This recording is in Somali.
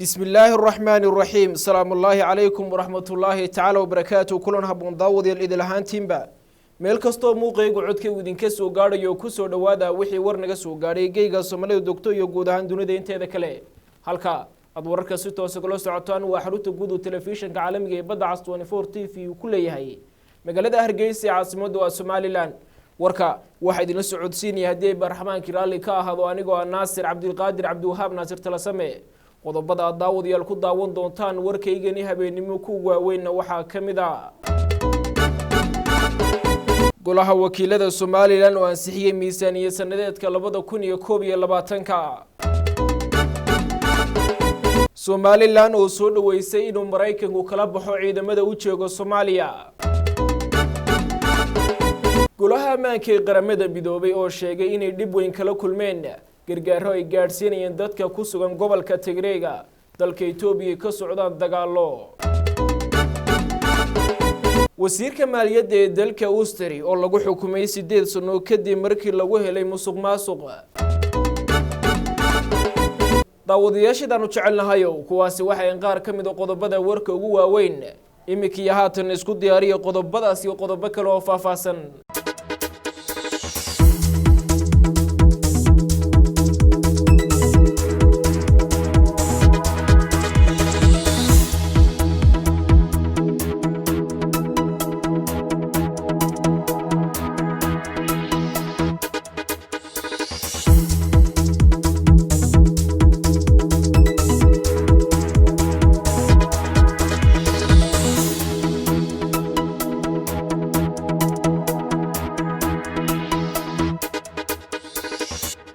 Bismi illaahi araxmaani araxiim. Asalaamu ullaahi calaykum waraxmatullaahi tacaala wabarakaatu. Kulan haboon, daawadayaal, idil ahaantiinba meel kastoo muuqaygu codkaygu idinka soo gaadhayo, kusoo dhowaada wixii war naga soo gaadhay geyga Soomaalida dogto iyo guud ahaan dunida inteeda kale. Halka aad wararka si toosa kala socotaan waa xarunta guud uu telefishinka caalamiga ee Badda Cas 24 TV uu ku leeyahay magaalada Hargeysa ee caasimadda waa Somalilan. Warka waxaa idinla socodsiinaya, haddii ay baraxmaankii raalli ka ahaado, anigoo ah Naasir Cabdilqaadir Cabdiwahaab, Naasir Talasame. Qodobada aad daawadayaal ku daawan doontaan warkaygani habeennimo ku waaweynna waxaa ka mid a Golaha Wakiilada Somalilan oo ansixiyey miisaaniya sanadeedka 2021-ka, Somalilan oo soo dhoweysay inuu Maraykanku kala baxo ciidamada u jeego Soomaaliya, Golaha Ammaanka ee Qaramada Midoobay oo sheegay inay dhib weyn kala kulmeen gargaaro ay gaadhsiinayeen dadka ku sugan gobolka Tigreega dalka Etoobiya ka socdaan dagaallo, wasiirka maaliyadda ee dalka Austri oo lagu xukumay 8 sano kadib markii lagu helay musuq maasuq. Daawadayaashidaanu jecelnahayow, kuwaasi waxay qaar ka mid a qodobada warka ugu waaweyn. Iminkiiyo haatan isku diyaariya qodobadaas iyo qodobo kale oo faahfaahsan.